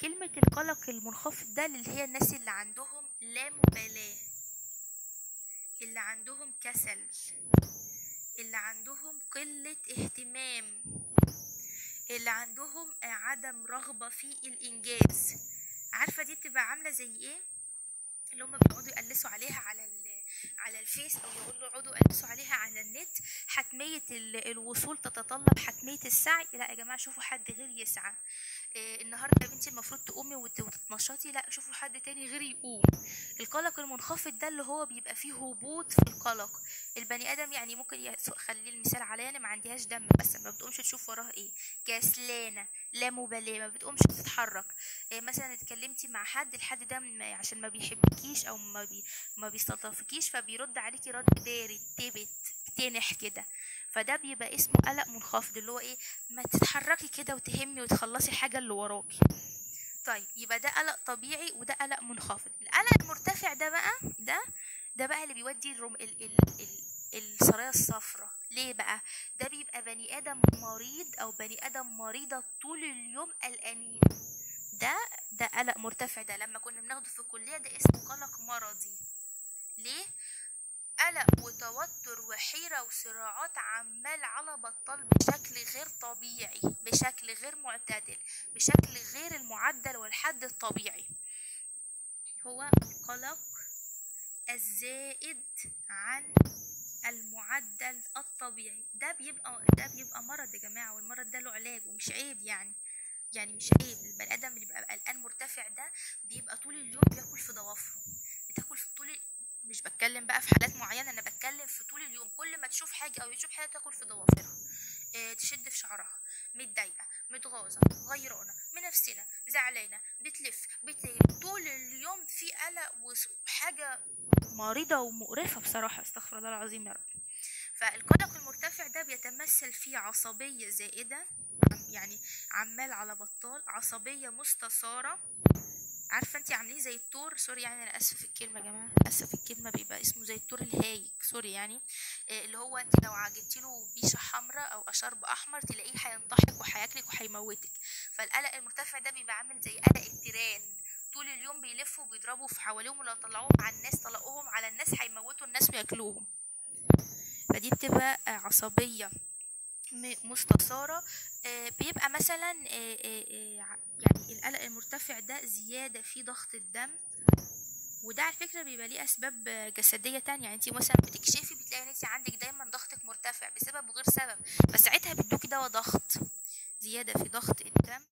كلمة القلق المنخفض ده اللي هي الناس اللي عندهم لا مبالاة، اللي عندهم كسل، اللي عندهم قلة اهتمام، اللي عندهم عدم رغبة في الإنجاز. عارفة دي بتبقى عاملة زي ايه؟ اللي هم بيقعدوا يقلسوا عليها على الفيس، او يقولوا يقعدوا يقلسوا عليها على النت، حتمية الوصول تتطلب حتمية السعي. لا يا جماعة، شوفوا حد غير يسعى. النهارده يا بنتي المفروض تقومي وتتنشطي، لا شوفوا حد تاني غير يقوم. القلق المنخفض ده اللي هو بيبقى فيه هبوط في القلق. البني ادم يعني ممكن خلي المثال عليا، انا ما عنديهاش دم، بس ما بتقومش تشوف وراها ايه، كسلانه، لا مبالاة، ما بتقومش تتحرك. مثلا اتكلمتي مع حد، الحد ده عشان ما بيحبكيش او ما بيستلطفكيش، فبيرد عليكي رد بارد تبت تنح كده، فده بيبقى اسمه قلق منخفض، اللي هو ايه، ما تتحركي كده وتهمي وتخلصي الحاجة اللي وراكي. طيب يبقى ده قلق طبيعي وده قلق منخفض. القلق المرتفع ده بقى، ده بقى اللي بيودي السرايا الصفراء. ليه بقى؟ ده بيبقى بني ادم مريض او بني ادم مريضه طول اليوم قلقانين. ده قلق مرتفع. ده لما كنا بناخده في الكلية ده اسمه قلق مرضي. ليه؟ قلق وتوتر وحيرة وصراعات عمال على بطال بشكل غير طبيعي، بشكل غير معتدل، بشكل غير المعدل والحد الطبيعي. هو القلق الزائد عن المعدل الطبيعي. ده بيبقى مرض يا جماعة، والمرض ده له علاج ومش عيب، يعني مش عيب. البني آدم اللي بيبقى قلقان مرتفع ده بيبقى طول اليوم بياكل في ضوافره، بتاكل في طول، مش بتكلم بقى في حالات معينة، أنا بتكلم في طول اليوم، كل ما تشوف حاجة أو يشوف حاجة تاكل في ضوافرها، تشد في شعرها، متضايقة، متغاظة، غيرانة، منفسنة، زعلانة، بتلف، بتجري، طول اليوم في قلق وحاجة مريضة ومقرفة بصراحة، استغفر الله العظيم يا رب. فالقلق المرتفع ده بيتمثل في عصبية زائدة، يعني عمال على بطال، عصبية مستثارة. عارفة انتي عاملين زي التور، sorry يعني انا اسفة في الكلمة يا جماعة، اسفة في الكلمة، بيبقى اسمه زي التور الهايج، sorry يعني، اللي هو انت لو عجبتي له بيشة حمراء او اشرب احمر تلاقيه هينطحك وهياكلك وهيموتك. فالقلق المرتفع ده بيبقى عامل زي قلق التيران، طول اليوم بيلفوا وبيضربوا في حواليهم، ولو طلعوهم على الناس طلقوهم على الناس هيموتوا الناس وياكلوهم. فدي بتبقى عصبية مستثارة. بيبقى مثلا يعني القلق المرتفع ده زيادة في ضغط الدم، وده على فكرة بيبقى ليه أسباب جسدية تانية. يعني انتي مثلا بتكشفي بتلاقي ان انتي عندك دايما ضغطك مرتفع بسبب وغير سبب، فساعتها بيدوكي دواء ضغط، زيادة في ضغط الدم.